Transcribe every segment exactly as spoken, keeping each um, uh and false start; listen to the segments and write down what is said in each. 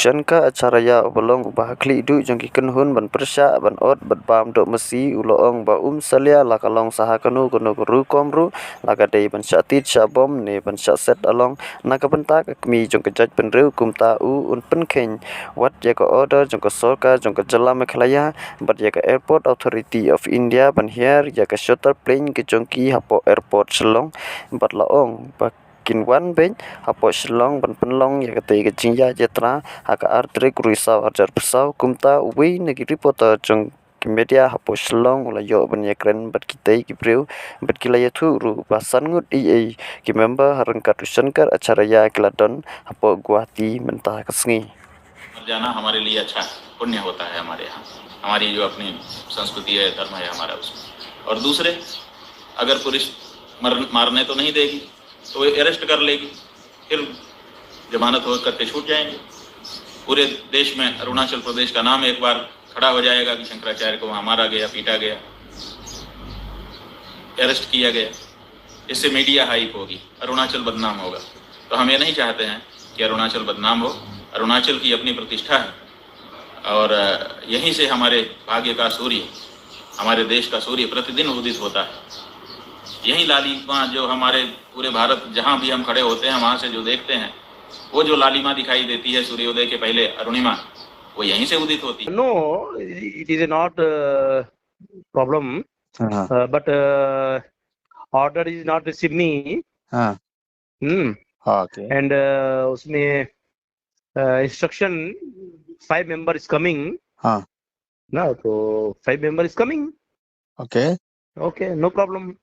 Shankar Acharya uba long uba hakhlieh duh jong ki kynhun ban pyrshah ban ot bad bam doh masi u la ong ba um salia la ka long sa ha kano kano ka rukom ruh, la ka dei ban shah tied shah bom ne ban shah set along na ka bynta ka kmie jong ka jaitbynriew. Kumta u un pynkheiñ wat ïa ka order jong ka sorkar jong ka jylla Meghalaya bad ïa ka Airport Authority of India ban hiar ïa ka charter plane ka jong ki hapoh airport Shillong, bad la ong ba kin wan beit hapoh Shillong ban pynlong ïa katei ka jingïaid jingïatrei ha ka ar tarik u Risaw ar hajar arphew saw. Kumta uwei na ki reporter jong ki media hapoh Shillong u la ïoh ban ïakren bad kitei ki briew bad ki la ïathuh ruh ba san ngut eiei ki member ha ryngkat u Shankar Acharya ki la don hapoh Guwahati mynta ka sngi. मर जाना हमारे लिए अच्छा है, पुण्य होता है हमारे यहाँ, हमारी जो अपनी संस्कृति है, धर्म है हमारा उसमें। और दूसरे, अगर पुलिस मर, मारने तो नहीं देगी, तो वो अरेस्ट कर लेगी, फिर जमानत हो करके छूट जाएंगे। पूरे देश में अरुणाचल प्रदेश का नाम एक बार खड़ा हो जाएगा कि शंकराचार्य को वहाँ मारा गया, पीटा गया, अरेस्ट किया गया। इससे मीडिया हाइप होगी, अरुणाचल बदनाम होगा। तो हम ये नहीं चाहते हैं कि अरुणाचल बदनाम हो। अरुणाचल की अपनी प्रतिष्ठा है और यहीं से हमारे भाग्य का सूर्य, हमारे देश का सूर्य प्रतिदिन उदित होता है। यही लालिमा जो हमारे पूरे भारत जहाँ भी हम खड़े होते हैं वहाँ से जो देखते हैं, वो जो लालिमा दिखाई देती है सूर्योदय के पहले, अरुणिमा, वो यहीं से उदित होती है। No, it is not a problem. हाँ, Uh, but uh, order is not received me. हाँ, Hmm. हाँ, okay. And uh, उसमें uh, instruction five member is coming. हाँ. ना तो five member is coming. Okay. Okay, no problem.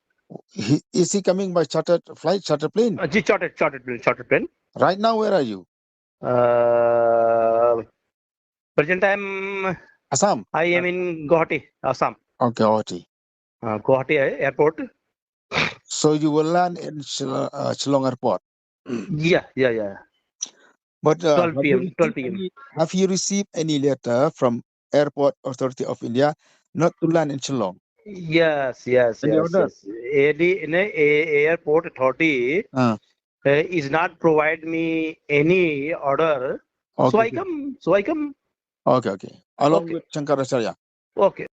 He, is he coming by chartered flight, chartered plane? Uh, जी, chartered, chartered plane, chartered plane. Right now, where are you? Uh, present time Assam. I am in Guwahati, Assam. Okay, Guwahati. Uh, Guwahati airport. So you will land in Shillong, uh, Shillong Airport. Yeah, yeah, yeah. But uh, Twelve have you P M, twelve received P M. any- have you received any letter from Airport Authority of India not to land in Shillong? Yes, yes, Any yes, order? Yes. A D in a, a airport authority Uh, uh, is not provide me any order. So okay, I okay. Come, so I come. Okay, okay. Along Okay. With Shankaracharya. Okay.